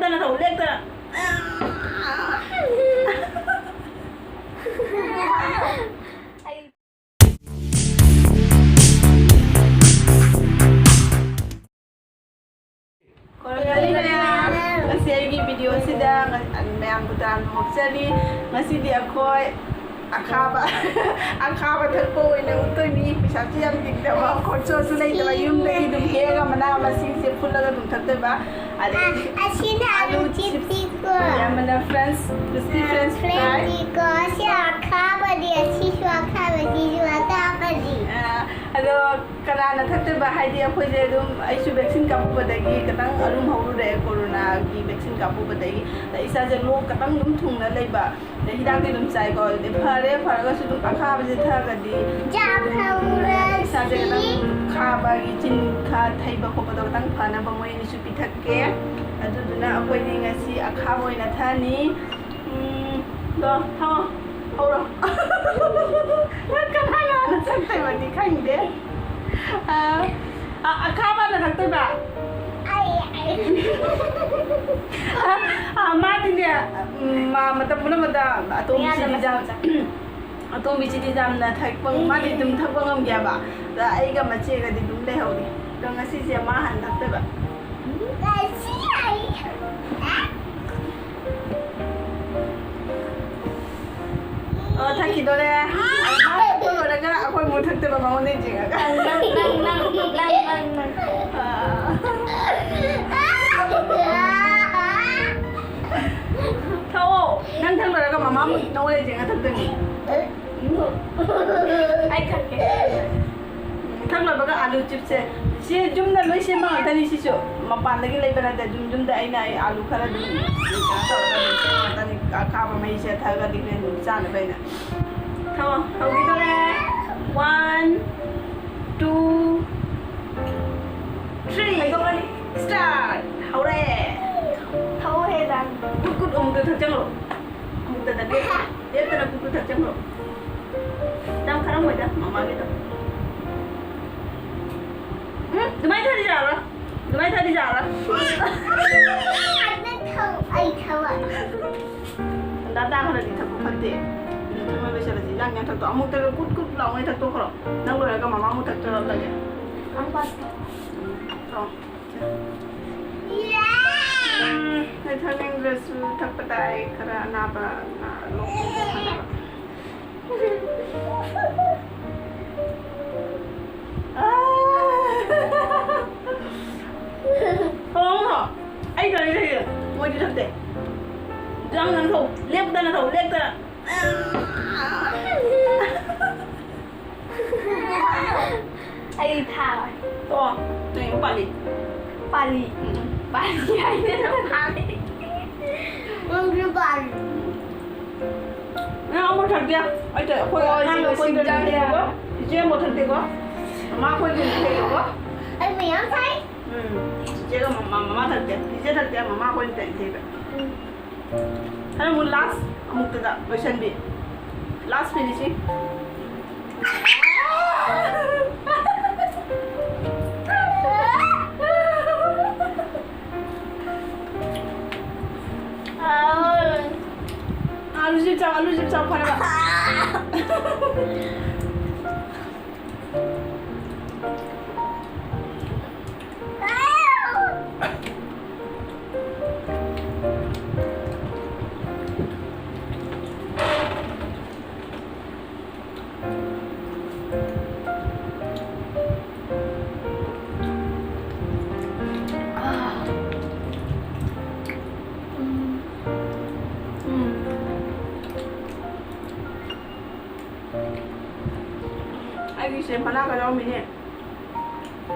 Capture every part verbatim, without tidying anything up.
ꯂꯦꯞꯇꯅ ꯇꯧ, ꯂꯦꯞꯇꯅ꯫ ꯈꯣꯏꯔꯝꯖꯔꯤ ꯃꯌꯥꯝ꯫ ꯉꯁꯤ ꯑꯩꯒꯤ video ꯑꯁꯤꯗ ꯃꯌꯥꯝꯕꯨ ꯇꯔꯥꯝꯅ ꯑꯣꯛꯆꯔꯤ꯫ ꯉꯁꯤꯗꯤ ꯑꯩꯈꯣꯏ ꯑꯈꯥꯕ, ꯑꯈꯥꯕ ꯊꯛꯄ ꯑꯣꯏꯅ ꯎꯠꯇꯣꯏꯅꯤ꯫ ꯄꯩꯁꯥꯁꯨ ꯌꯥꯝ ꯇꯤꯡꯗꯕ, ꯈꯣꯔꯁꯥꯁꯨ ꯂꯩꯇꯕ, ꯌꯨꯝꯗꯒꯤ ꯑꯗꯨꯝ ꯍꯦꯛꯑꯒ ꯃꯅꯥ ꯃꯁꯤꯡꯁꯦ ꯐꯨꯠꯂꯒ ꯑꯗꯨꯝ ꯊꯛꯇꯣꯏꯕ꯫ ꯑꯗꯩ ꯑꯁꯤꯅ ꯑꯂꯨ ꯑꯂꯨ chips chips ꯀꯣ꯫ ꯑꯃꯅ French, crispy French fry꯫ French ꯀꯣ꯫ ꯑꯁꯤ ꯑꯈꯥꯕꯗꯤ, ꯑꯁꯤꯁꯨ ꯑꯈꯥꯕ, ꯑꯁꯤꯁꯨ ꯑꯈꯥꯕꯗꯤ꯫ ꯑ, ꯑꯗꯣ ꯀꯅꯥꯅ ꯊꯛꯇꯣꯏꯕ? ꯍꯥꯏꯗꯤ ꯑꯩꯈꯣꯏꯁꯦ ꯑꯗꯨꯝ, ꯑꯩꯁꯨ vaccine ꯀꯥꯞꯄꯨꯕꯗꯒꯤ ꯈꯤꯇꯪ ꯑꯔꯨꯝ ꯍꯧꯔꯨꯔꯦ, ꯀꯣꯔꯣꯅꯥꯒꯤ vaccine ꯀꯥꯞꯄꯨꯕꯗꯒꯤ꯫ ꯑꯗ ꯏꯁꯥꯁꯦ ꯂꯣꯛ ꯈꯤꯇꯪ ꯑꯗꯨꯝ ꯊꯨꯡꯅ ꯂꯩꯕ꯫ ꯑꯗ ꯍꯤꯗꯥꯛꯇꯤ ꯑꯗꯨꯝ ꯆꯥꯏꯀꯣ, ꯑꯗꯨꯗꯤ ꯐꯔꯦ, ꯐꯔꯒꯁꯨ ꯑꯗꯨꯝ ꯑꯈꯥꯕꯁꯦ ꯊꯛꯑꯒꯗꯤ ꯌꯥꯝ ꯍꯧꯔꯁꯤ꯫ ꯏꯁꯥꯁꯦ ꯈꯤꯇꯪ ꯈꯥꯕꯒꯤ ꯆꯤꯟ ꯈꯥ ꯊꯩꯕ ꯈꯣꯠꯄꯗꯣ ꯈꯤꯇꯪ ꯐꯅꯕ ꯃꯣꯏꯅꯁꯨ ꯄꯤꯊꯛꯀꯦ꯫ ꯑꯗꯨꯗꯨꯅ ꯑꯩꯈꯣꯏꯗꯤ ꯉꯁꯤ ꯑꯈꯥꯕ ꯑꯣꯏꯅ ꯊꯛꯑꯅꯤ꯫ ꯎꯝ, ꯗꯣ, ꯊꯛꯑꯣ, ꯍꯧꯔꯣ꯫ ꯀꯅꯥꯅ ꯍꯥꯟꯅ ꯊꯛꯇꯣꯏꯕꯗꯤ ꯈꯪꯗꯦ꯫ ꯑ, ꯑ, ꯑꯈꯥꯕꯅ ꯊꯛꯇꯣꯏꯕ? ꯑꯩ, ꯑꯩ꯫ ꯑ, ꯑ, ꯃꯥꯗꯤꯅꯦ, ꯎꯝ, ꯃꯥ ꯃꯇꯝ ꯄꯨꯝꯅꯃꯛꯇ ꯑꯇꯣꯝꯕꯤꯁꯤꯗꯤ ꯌꯥꯝ, ꯑꯇꯣꯝꯕꯤꯁꯤꯗꯤ ꯌꯥꯝꯅ ꯊꯛꯄ, ꯃꯥꯗꯤ ꯑꯗꯨꯝ ꯊꯛꯄ ꯉꯝꯒꯦꯕ꯫ ꯑꯗ ꯑꯩꯒ ꯃꯆꯦꯒꯗꯤ ꯑꯗꯨꯝ ꯂꯩꯍꯧꯔꯤ꯫ ꯑꯗꯣ ꯉꯁꯤꯁꯦ ꯃꯥ ꯍꯥꯟꯅ ꯊꯛꯇꯣꯏꯕ꯫ ꯉꯁꯤ ꯑꯩ ꯑꯣ, ꯊꯛꯈꯤꯗꯣꯔꯦ꯫ ꯃꯥ ꯊꯛꯄ ꯂꯣꯏꯔꯒ ꯑꯩꯈꯣꯏ ꯑꯃꯨꯛ ꯊꯛꯇꯣꯏꯕ, ꯃꯉꯣꯟꯗ ꯌꯦꯡꯉꯒ꯫ ꯅꯪ, ꯅꯪ, ꯅꯪ, ꯅꯪ, ꯅꯪ, ꯅꯪ꯫ ꯑꯥ꯫ ꯊꯛꯑꯣ꯫ ꯅꯪ ꯊꯛ ꯂꯣꯏꯔꯒ ꯃꯃꯥ ꯑꯃꯨꯛ ꯅꯉꯣꯟꯗ ꯌꯦꯡꯉ ꯊꯛꯇꯣꯏꯅꯤ꯫ ꯑꯩ ꯊꯛꯀꯦ꯫ ꯊꯛꯅꯕꯒ ꯑꯥꯂꯨ chipsꯁꯦ꯫ ꯁꯤ ꯌꯨꯝꯗ ꯂꯣꯏ ꯁꯦꯝꯕ ꯉꯥꯛꯇꯅꯤ ꯁꯤꯁꯨ꯫ ꯃꯄꯥꯟꯗꯒꯤ ꯂꯩꯕ ꯅꯠꯇꯦ꯫ ꯑꯗꯨꯝ ꯌꯨꯝꯗ ꯑꯩꯅ ꯑꯩ ꯑꯥꯂꯨ ꯈꯔ ꯑꯗꯨꯝ ꯀꯩꯅꯣ ꯇꯧꯔꯒ ꯑꯗꯨꯝ ꯁꯦꯝꯕ ꯉꯥꯛꯇꯅꯤ꯫ ꯑꯈꯥꯕ ꯃꯍꯤꯁꯦ ꯊꯛꯑꯒꯗꯤ ꯍꯣꯔꯦꯟ ꯑꯗꯨꯝ ꯆꯥꯅꯕ ꯑꯩꯅ꯫ ꯊꯛꯑꯣ, ꯍꯧꯈꯤꯗꯣꯔꯦ꯫ One, two, three꯫ ꯍꯩꯗꯣꯛꯀꯅꯤ꯫ Start꯫ ꯍꯧꯔꯦ꯫ ꯊꯛꯑꯣꯍꯦ, ꯗꯥ꯫ ꯀꯨꯠ ꯀꯨꯠ ꯑꯃꯨꯛꯇ ꯊꯛꯆꯜꯂꯣ꯫ ꯑꯃꯨꯛꯇꯗ ꯂꯦꯞ-, ꯂꯦꯞꯇꯅ ꯀꯨꯀꯨ ꯊꯛꯆꯟꯈ꯭ꯔꯣ꯫ ꯌꯥꯝ ꯈꯔꯝꯃꯣꯏꯗ, ꯃꯃꯥꯒꯤꯗꯣ꯫ ꯎꯝ, ꯑꯗꯨꯃꯥꯏꯅ ꯊꯛꯑꯗꯤ ꯌꯥꯔꯣꯏ꯫ ꯑꯗꯨꯃꯥꯏꯅ ꯊꯛꯑꯗꯤ ꯌꯥꯔꯣꯏ꯫ ꯆꯥ ꯈꯔꯗꯤ ꯊꯛꯄ ꯐꯠꯇꯦ꯫ ꯑꯗꯨ ꯊꯛꯅ ꯂꯣꯏꯁꯤꯜꯂꯁꯤ꯫ ꯏꯟꯖꯥꯡ ꯌꯥꯝ ꯊꯛꯇꯣꯛ꯫ ꯑꯃꯨꯛꯇ ꯀꯨꯠ ꯀꯨꯠ ꯂꯥꯎꯉꯩ ꯊꯛꯇꯣꯛꯈ꯭ꯔꯣ꯫ ꯅꯪ ꯂꯣꯏꯔꯒ ꯃꯃꯥ ꯑꯃꯨꯛ ꯊꯛꯆꯔꯛꯂꯒꯦ꯫ ꯎꯝ, ꯊꯛꯑꯣ꯫ ꯎꯝ, ꯑꯩ ꯊꯛꯅꯤꯡꯗ꯭ꯔꯁꯨ ꯊꯛꯄ ꯇꯥꯏ꯫ ꯈꯔ ꯑꯅꯥꯕ ꯅꯥ-, ꯂꯣꯛ ꯊꯨꯡꯕ ꯐꯅꯕ꯫ ꯑꯥ! ꯊꯣꯡꯉꯣ꯫ ꯑꯩ ꯀꯔꯤ ꯂꯩꯔꯦ? ꯃꯣꯏꯗꯤ ꯊꯛꯇꯦ꯫ ꯅꯪ, ꯅꯪ ꯊꯧ꯫ ꯂꯦꯞꯇꯅ ꯊꯧ, ꯂꯦꯞꯇꯅ꯫ ꯑꯩ ꯊꯥꯔꯣꯏ꯫ ꯇꯣ, ꯅꯪ ꯄꯥꯜꯂꯤ꯫ ꯄꯥꯜꯂꯤ꯫ ꯎꯝ꯫ ꯄꯥꯜꯂꯤ ꯍꯥꯏꯗꯅ ꯄꯥꯜꯂꯤ꯫ ꯅꯪꯁꯨ ꯄꯥꯜꯂꯤ꯫ ꯅꯪ ꯑꯃꯨꯛ ꯊꯛꯀꯦ꯫ ꯑꯩ ꯇ-, ꯑꯩꯈꯣꯏ ꯍꯣꯏ, ꯑꯉꯥꯡ ꯁꯤꯡꯖꯨ ꯑꯩꯈꯣꯏ ꯁꯤꯡꯖꯨ ꯇꯔꯦꯠ ꯂꯩꯌꯦꯕ꯫ ꯆꯥꯔꯦ꯫ ꯏꯆꯦ ꯑꯃꯨꯛ ꯊꯛꯀꯦꯀꯣ꯫ ꯃꯃꯥ ꯑꯩꯈꯣꯏ ꯇꯔꯦꯠ ꯂꯩꯌꯦꯕꯀꯣ꯫ ꯑꯩ ꯃꯌꯥꯝ ꯊꯛꯑꯦ꯫ ꯎꯝ꯫ ꯏꯆꯦꯒ ꯃꯃꯥ, ꯃꯃꯥ ꯊꯛꯀꯦ꯫ ꯏꯆꯦ ꯊꯛꯀꯦ, ꯃꯃꯥ ꯑꯩꯈꯣꯏ ꯇꯔꯦꯠ ꯊꯛꯑꯦꯕ꯫ ꯎꯝ꯫ ꯑꯗꯣ ꯑꯃꯨꯛ last ꯑꯃꯨꯛꯇꯗ ꯂꯣꯏꯁꯟꯕꯤ꯫ Last finishing꯫ ꯑꯥꯂꯨꯁꯤ ꯆꯥꯎ, ꯑꯥꯂꯨꯁꯤ ꯆꯥꯎ, ꯐꯔꯕ? ꯑꯩꯒꯤꯁꯦ ꯃꯅꯥꯒ ꯌꯥꯎꯔꯝꯃꯤꯅꯦ꯫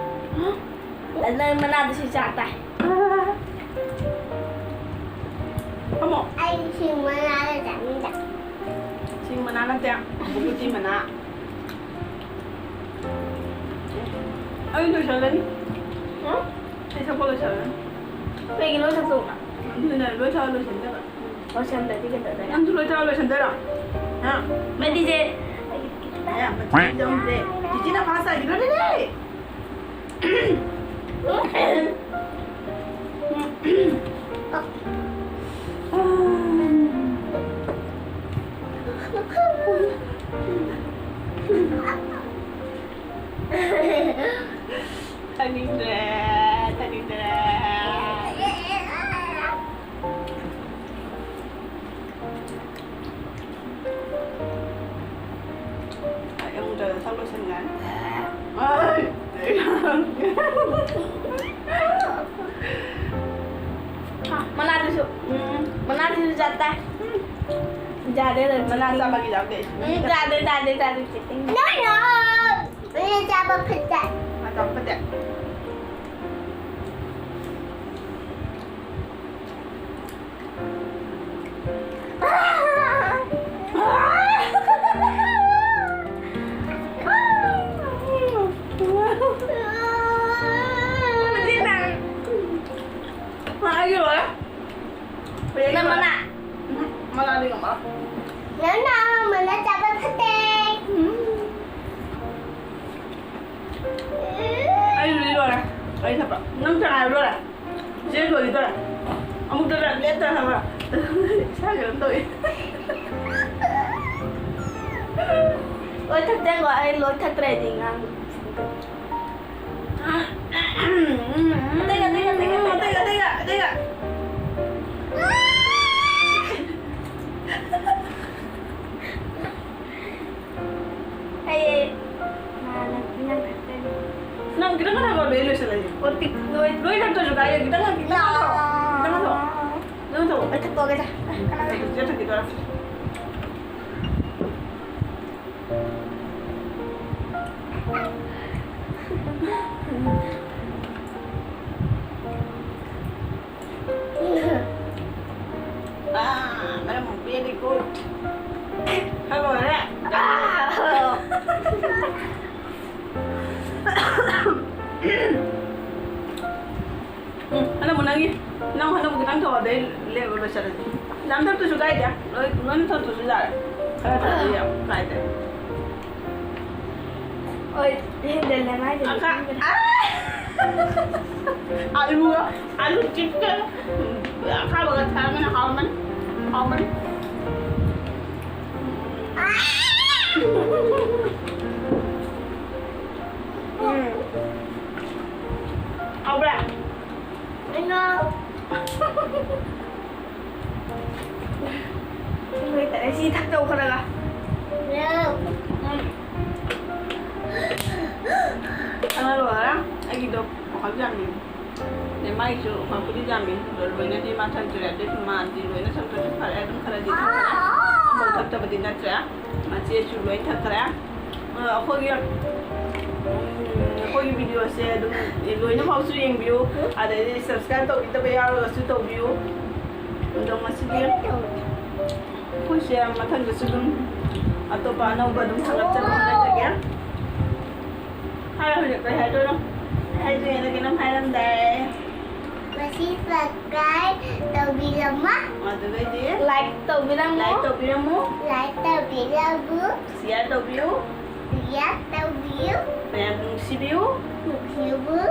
ꯅꯪ ꯃꯅꯥꯗꯨꯁꯨ ꯆꯥ ꯇꯥꯏ꯫ ꯐꯝꯃꯣ꯫ ꯑꯩ ꯁꯤꯡ ꯃꯅꯥꯒ ꯆꯥꯅꯤꯡꯗꯦ꯫ ꯁꯤꯡ ꯃꯅꯥ ꯅꯠꯇꯦ, ꯕꯨꯀꯨꯇꯤ ꯃꯅꯥ꯫ ꯑꯩ ꯂꯣꯏꯁꯜꯂꯅꯤ꯫ ꯍꯨꯝ? ꯑꯩ ꯊꯛꯄ ꯂꯣꯏꯁꯜꯂꯅꯤ꯫ ꯀꯩꯒꯤ ꯂꯣꯏ ꯊꯛꯇꯣꯛꯅ? ꯑꯗꯨꯅ ꯂꯣꯏ ꯊꯛꯑ ꯂꯣꯏꯁꯟꯗꯕ꯫ ꯂꯣꯏꯁꯟꯗ꯭ꯔꯗꯤ ꯀꯩꯗꯧꯗꯣꯏꯅꯣ? ꯅꯪꯁꯨ ꯂꯣꯏ ꯊꯛꯑ ꯂꯣꯏꯁꯟꯗꯣꯏꯔꯣ? ꯍꯥ? ꯃꯦꯗꯤꯁꯦ꯫ ꯑꯌꯥ, ꯃꯆꯤꯟ ꯌꯥꯎꯗ꯭ꯔꯦ꯫ ꯆꯤꯆꯦꯅ ꯐꯥꯁ ꯇꯥꯈꯤꯗꯣꯔꯦꯅꯦ꯫ ꯎꯝ꯫ ꯃꯅꯥꯗꯨꯁꯨ, ꯎꯝ, ꯃꯅꯥꯗꯨꯁꯨ ꯆꯥ ꯇꯥꯏ꯫ ꯎꯝ꯫ ꯌꯥꯗꯦ, ꯂꯩ꯫ ꯃꯅꯥ ꯆꯥꯕꯒꯤ ꯌꯥꯝ ꯂꯩ꯫ ꯎꯝ, ꯌꯥꯗꯦ, ꯌꯥꯗꯦ, ꯌꯥꯗꯦ, ꯆꯤꯇꯤꯡ꯫ No, no! ꯃꯅꯥ ꯆꯥꯕ ꯐꯠꯇꯦ꯫ ꯃꯅꯥ ꯆꯥꯕ ꯐꯠꯇꯦ꯫ ꯅꯪ ꯃꯅꯥ꯫ ꯎꯝ, ꯃꯅꯥꯗꯤ ꯉꯝꯃꯔꯣꯏ꯫ ꯅꯪꯅ ꯃꯅꯥ ꯆꯥꯕ ꯐꯠꯇꯦ꯫ ꯎꯝ꯫ ꯑꯩ ꯂꯣꯏꯔꯦ꯫ ꯑꯩ ꯊꯛꯄ꯫ ꯅꯪ ꯆꯥ ꯍꯥꯏꯕ ꯂꯣꯏꯔꯦ꯫ ꯆꯦ ꯂꯣꯏꯈꯤꯗꯣꯔꯦ꯫ ꯑꯃꯨꯛꯇ ꯂꯦꯞꯇꯅꯕ꯫ ꯏꯁꯥ ꯀꯩꯅꯣꯝ ꯇꯧꯏ꯫ ꯂꯣꯏ ꯊꯛꯇꯦꯀꯣ, ꯑꯩ ꯂꯣꯏ ꯊꯛꯇ꯭ꯔꯗꯤ ꯉꯥꯡ-, ꯑꯇꯩꯒ, ꯑꯇꯩꯒ, ꯑꯇꯩꯒ, ꯑꯇꯩꯒ, ꯑꯇꯩꯒ, ꯑꯇꯩꯒ꯫ ꯑꯩ, ꯅꯪ, ꯅꯪ ꯊꯛꯇꯣꯏꯅꯤ꯫ ꯅꯪ ꯈꯤꯇꯪ ꯈꯛ ꯊꯛꯑꯣ, ꯂꯣꯏ ꯂꯣꯏꯁꯤꯜꯂꯁꯤ꯫ ꯑꯣ, ꯄꯤꯛ-, ꯂꯣꯏ-, ꯂꯣꯏ ꯊꯛꯇ꯭ꯔꯁꯨ ꯀꯥꯏꯗꯦ, ꯈꯤꯇꯪ ꯈꯛ, ꯈꯤꯇꯪ ꯈꯛ ꯊꯛꯑꯣ꯫ ꯈꯤꯇꯪ ꯈꯛ ꯊꯛꯑꯣ꯫ ꯑꯩ ꯊꯛꯇꯣꯛꯑꯒꯦ, ꯁꯦ꯫ ꯀꯅꯥ ꯊꯛꯇꯣꯏ? ꯆꯦ ꯊꯛꯈꯤꯗꯣꯏꯔꯥ? Ah, madam, very good. ꯈꯔ ꯂꯣꯏꯔꯦ꯫ Ah! ꯎꯝ, ꯍꯟꯗꯛ ꯑꯃꯨꯛ ꯅꯪꯒꯤ, ꯅꯪ ꯍꯟꯗꯛ ꯑꯃꯨꯛ ꯈꯤꯇꯪ ꯊꯛꯑꯣ, ꯑꯗꯩ ꯂꯦꯞꯄ ꯂꯣꯏꯁꯤꯜꯂꯁꯤ꯫ ꯌꯥꯝ ꯊꯛꯇ꯭ꯔꯁꯨ ꯀꯥꯏꯗꯦ, ꯂꯣꯏ, ꯂꯣꯏꯅ ꯊꯛꯇ꯭ꯔꯁꯨ ꯌꯥꯔꯦ꯫ ꯈꯔ ꯊꯛꯑꯗꯤ ꯌꯥꯝ ꯀꯥꯏꯗꯦ꯫ ꯍꯣꯏ, ꯍꯦꯟꯖꯜꯂꯦ ꯃꯥꯏꯗꯨꯗꯤ꯫ ꯑꯈꯥ-, ꯈꯪꯗ꯭ꯔꯦ꯫ ꯑꯥ! ꯑꯂꯨꯒ, ꯑꯂꯨ ꯆꯤꯞꯁꯀ, ꯎꯝ, ꯑꯈꯥꯕꯒ ꯊꯥꯛꯑꯒꯅ ꯍꯥꯎꯔꯝꯃꯅꯤ꯫ ꯍꯥꯎꯔꯝꯃꯅꯤ꯫ ꯎꯝ꯫ ꯍꯥꯎꯕ꯭ꯔꯥ? ꯑꯩꯅ ꯂꯣꯏꯇꯔꯦ ꯁꯤ ꯊꯛꯇꯧ ꯈꯔꯒ꯫ ꯎꯝ꯫ ꯑꯗꯣ ꯂꯣꯏꯔꯦ꯫ ꯑꯩꯒꯤꯗꯣ ꯋꯥꯈꯜ ꯌꯥꯝ ꯅꯨꯡꯉꯥꯏ꯫ ꯃꯥꯏꯁꯨ ꯃꯥꯕꯨꯗꯤ ꯌꯥꯝꯃꯤ, ꯑꯗꯣ ꯂꯣꯏꯅꯗꯤ ꯃꯥ ꯊꯛꯇ꯭ꯔꯦ꯫ ꯑꯗꯨꯏꯁꯨ ꯃꯥꯗꯤ ꯂꯣꯏꯅ ꯊꯛꯇ꯭ꯔꯁꯨ ꯐꯔꯦ, ꯑꯗꯨꯝ ꯈꯔꯗꯤ ꯊꯛꯈ꯭ꯔꯦ꯫ ꯑꯃꯐꯥꯎ ꯊꯛꯇꯕꯗꯤ ꯅꯠꯇ꯭ꯔꯦ꯫ ꯃꯆꯦꯁꯨ ꯂꯣꯏ ꯊꯛꯈ꯭ꯔꯦ꯫ ꯑ, ꯑꯩꯈꯣꯏꯒꯤ, ꯎꯝ, ꯑꯩꯈꯣꯏꯒꯤ videoꯁꯦ ꯑꯗꯨꯝ ꯂꯣꯏꯅꯃꯛꯁꯨ ꯌꯦꯡꯕꯤꯌꯨ, ꯑꯗꯩꯗꯤ subscribe ꯇꯧꯕꯤꯗꯕ ꯌꯥꯎꯔꯒꯁꯨ ꯇꯧꯕꯤꯌꯨ꯫ ꯑꯗꯣ ꯉꯁꯤꯗꯤ ꯑꯩꯈꯣꯏꯁꯦ ꯃꯊꯪꯗꯁꯨ ꯑꯗꯨꯝ ꯑꯇꯣꯞꯄ ꯑꯅꯧꯕ ꯑꯗꯨꯝ ꯊꯥꯒꯠꯆꯕ ꯍꯣꯠꯅꯖꯒꯦ꯫ ꯍꯥꯏꯔꯣ, ꯍꯧꯖꯤꯛ ꯀꯩ ꯍꯥꯏꯗꯣꯏꯅꯣ? ꯍꯥꯏꯗꯣꯏꯅ ꯀꯩꯅꯣꯝ ꯍꯥꯏꯔꯝꯗꯥꯏ꯫ ꯃꯁꯤ subscribe ꯇꯧꯕꯤꯔꯝꯃꯣ꯫ ꯑꯗꯨꯗꯩꯗꯤ like ꯇꯧꯕꯤꯔꯝꯃꯣ꯫ Like ꯇꯧꯕꯤꯔꯝꯃꯨ꯫ Like ꯇꯧꯕꯤꯔꯝꯃꯨ꯫ Share ꯇꯧꯕꯤꯌꯨ꯫ Share ꯇꯧꯕꯤꯌꯨ꯫ ꯃꯌꯥꯝ ꯅꯨꯡꯁꯤꯕꯤꯌꯨ꯫ ꯅꯨꯡꯁꯤꯕꯤꯌꯨ꯫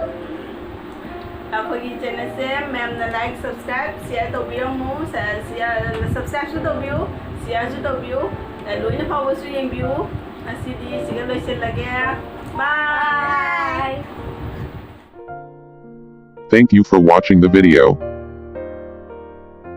ꯑꯩꯈꯣꯏꯒꯤ channelꯁꯦ ꯃꯌꯥꯝꯅ like, subscribe, share ꯇꯧꯕꯤꯔꯝꯃꯨ꯫ ꯁ-, share, subscribeꯁꯨ ꯇꯧꯕꯤꯌꯨ, shareꯁꯨ ꯇꯧꯕꯤꯌꯨ꯫ ꯑ, ꯂꯣꯏꯅ ꯐꯥꯎꯕꯁꯨ ꯌꯦꯡꯕꯤꯌꯨ꯫ ꯉꯁꯤꯗꯤ ꯁꯤꯒ ꯂꯣꯏꯁꯤꯜꯂꯒꯦ꯫ Bye꯫ Bye꯫ Thank you for watching the video.